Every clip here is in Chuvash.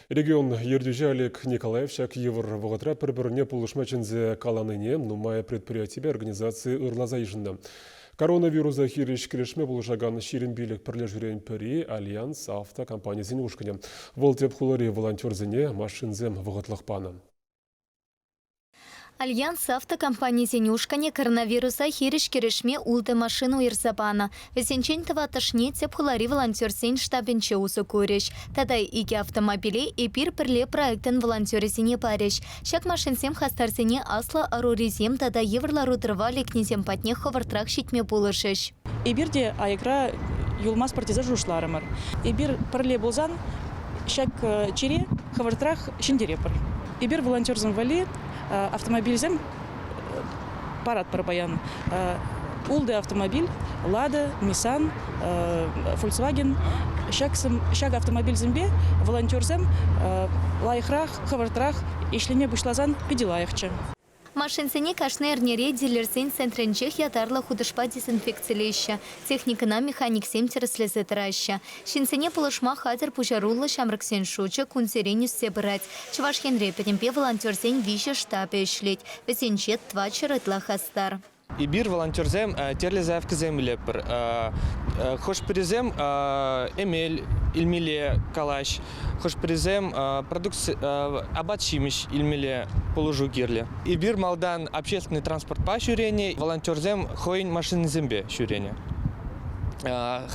Регион ертӳҫи Олег Николаев ҫак йывӑр вӑхӑтра пӗр-пӗрне пулӑшма чӗнсе каланине нумай предприятипе организаци ырласа йышӑннӑ. Коронавируса хирӗҫ кӗрешме пулӑшакан 25 пӗрлешӳрен пӗри Альянс автокомпанисен ушкӑнӗ. Вӑл тӗп хулари волонтерсене машинсем вӑхӑтлӑх панӑ. Альянс автокомпанисен ушкӑнӗ коронавируса хирӗҫ кӗрешме ултӑ машина уйӑрса панӑ. Вӗсенчен тӑваттӑшне тӗп хулари волонтерсен штабӗнче усӑ курӗҫ. Тата икӗ автомобиле «Эпир пӗрле» проектӑн волонтерӗсене парӗҫ. Ҫак машинсем хастарсене аслӑ ӑрурисем тата йывӑр лару-тӑрӑва лекнисем патне хӑвӑртрах ҫитме пулӑшӗҫ. Эпир те аякра юлмастпӑр тесе шухӑшларӑмӑр. Эпир пӗрле пулсан ҫак чире хӑвӑртрах ҫӗнтеретпӗр. Эпир волонтерсем валли автомобильсем паратпӑр паян. Ултӑ автомобиль, Лада, Nissan, Volkswagen. Ҫак автомобильсемпе волонтерсем лайӑхрах, хӑвӑртрах ӗҫлеме пуҫласан питӗ лайӑхчӗ. Машинсене кашни эрнере дилерсен центрӗнчех ятарлӑ хутӑшпа дезинфекцилеҫҫӗ, техникӑна механиксем тӗрӗслесе тӑраҫҫӗ. Ҫынсене пулӑшма хатӗр пуҫаруллӑ ҫамрӑксен шучӗ кунсерен ӳссе пырать. Чӑваш Енре пӗтӗмпе волонтерсен виҫӗ штабӗ ӗҫлет. Вӗсенче тӑватҫӗр ытла хастар. Эпир волонтерсем тӗрлӗ заявкӑсем илетпӗр. Хӑш-пӗрисем эмел илмелле калаҫ, хӑш-пӗрисем продукци апат-ҫимӗҫ илмелле пулӑшу кирлӗ. Эпир малтан общественный транспортпа ҫӳренӗ, волонтерсем хӑйӗн машинисемпе ҫӳренӗ.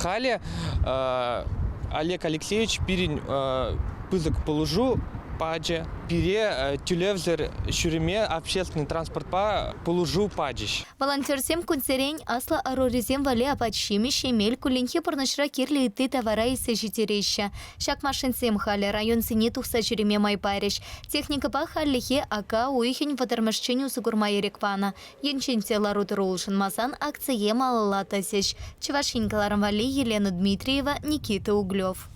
Халӗ Олег Алексеевич пирӗн пысӑк пулӑшу пачӗ. Пире тӳлевсӗр ҫӳреме общественный транспортпа пулӑшу пачӗҫ. Волонтерсем кунсерен аслӑ ӑрурисем валли апат-ҫимӗҫ, эмел, кулленхи пурнӑҫра кирлӗ ытти тавара илсе ҫитереҫҫӗ. Ҫак машинсем халӗ районсене тухса ҫӳреме май парӗҫ. Техникӑпа хальлӗхе ака уйӑхӗн вӑтӑрмӗшчен усӑ курма ирӗк панӑ. Енчен те лару-тӑру улшӑнмасан акцие малалла тӑсӗҫ. Чӑваш Ен кӑларӑм валли Елена Дмитриева, Никита Углев.